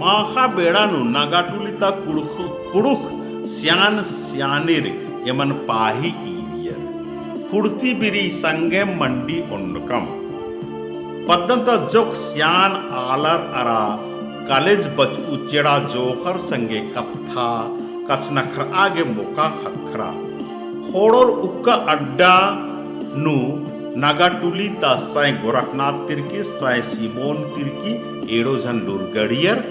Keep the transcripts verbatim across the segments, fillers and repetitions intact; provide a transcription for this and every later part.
माख़ा बेड़ा नू नगाटुली ता कुँड़ुख़, कुँड़ुख़ स्यान स्यानीर एमन पाही ईरियर। कुड़ती बिरी संगेम मंडी ओन्नकम। पद्दन ता जोक स्यान आलर अरा कलेज बचऊ चेड़ा जोंख़र संगे कत्था कछनखरआ गे मोका ख़क्खरा। ख़ोंड़ोर उक्का अड्डा नू नगाटुली ता सैं गोरखनाथ तिर्की, सैं सिमोन तिर्की, एंड़ो झन लूरगड़ियर,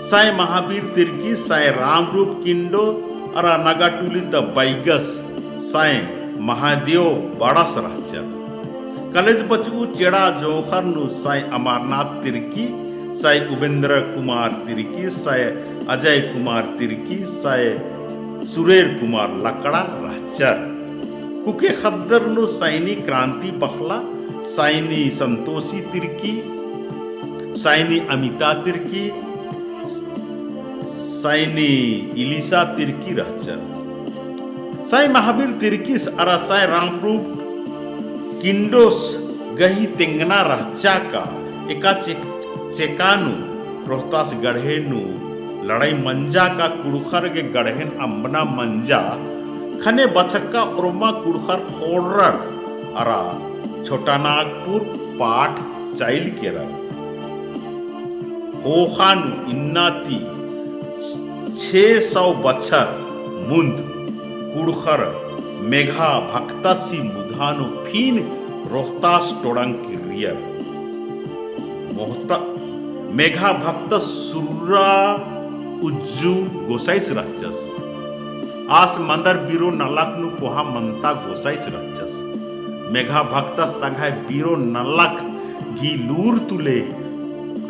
सैं महाबीर तिर्की, सैं रामरूप किंडो, अरा नगाटुली ता बैगस सैं महादेव बड़स रहचर। कलेज बचऊ चेड़ा जोंख़र नू सैं अमरनाथ तिर्की, सैं उपेंद्र कुमार तिर्की, सैं अजय कुमार तिर्की, सैं सुरेर कुमार लकड़ा रहचर। कुके ख़द्दर नू सैनी क्रांति बखला, सैनी संतोषी तिर्की, सैनी अमिता तिर्की, सैनी इलिसा तिर्की रहचर। सैं महाबीर तिर्कीस अरा सैं रामरूप किंडोस गही तेंगना रहचा का एका चेक-, चेका नू रोहतास गढ़े नू लड़ाई मंजा का कुँड़ुख़र गे गढ़ेन अम्बना मंजा ख़ने बछरका ओर्मा कुँड़ुख़र ख़ोंड़रर अरा छोटानागपुर पाट चाइल केरर। ख़ोख़ा नू इन्ना ती छे सौ बछर मुन्द कुँड़ुख़र मेघा भक्तसी मुधा नू फिन रोहतास टोड़ंग किर्रियर। मोहता मेघा भक्तस सुर्रा उज्जु गोसाइस रहचस। आस मन्दर बीरो नलख नू कोहा मन्ता गोसाइस रहचस। मेघा भक्तस तंग्है बीरो नलख गही लूर तुले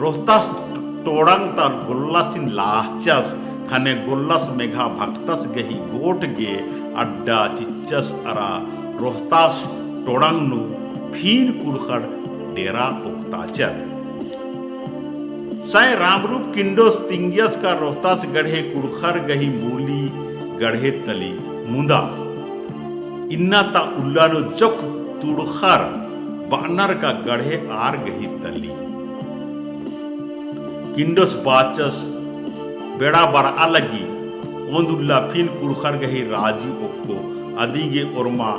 रोहतास टोड़ंग ता गोल्लसिन लाहचस, ख़ने गोल्लस मेघा भक्तस गही गोट गे अड्डा चिच्चस अरा रोहतास टोड़ंग नू फिन कुँड़ुख़र डेरा ओक्ताचर। सैं रामरूप किंडोस तिंगियस का रोहतास गढ़े कुँड़ुख़र गही मूली गढ़े तली मुदा इन्ना ता उल्ला नू जोक तुड़ख़र बअनर का गढ़े आर गही तली। किंडोस बाचस बेड़ा बरआ लगी, ओन्द उल्ला फिन कुँड़ुख़र गही राजी ओक्को, अदिगे ओर्मा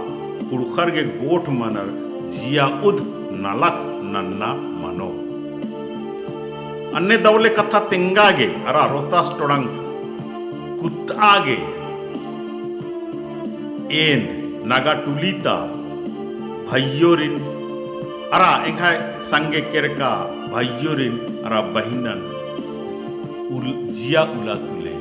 कुँड़ुख़र गे गोट मनर जिया उद नलख नन्ना मनो। अन्ने दवले कत्था तेंगा गे अरा रोहतास टोड़ंग कुत्तआ गे एन नगाटुली ता भइयोरिन अरा एंग्है संगे केरका भइयोरिन अरा बहिनन उल-, जिया उल्ला तुले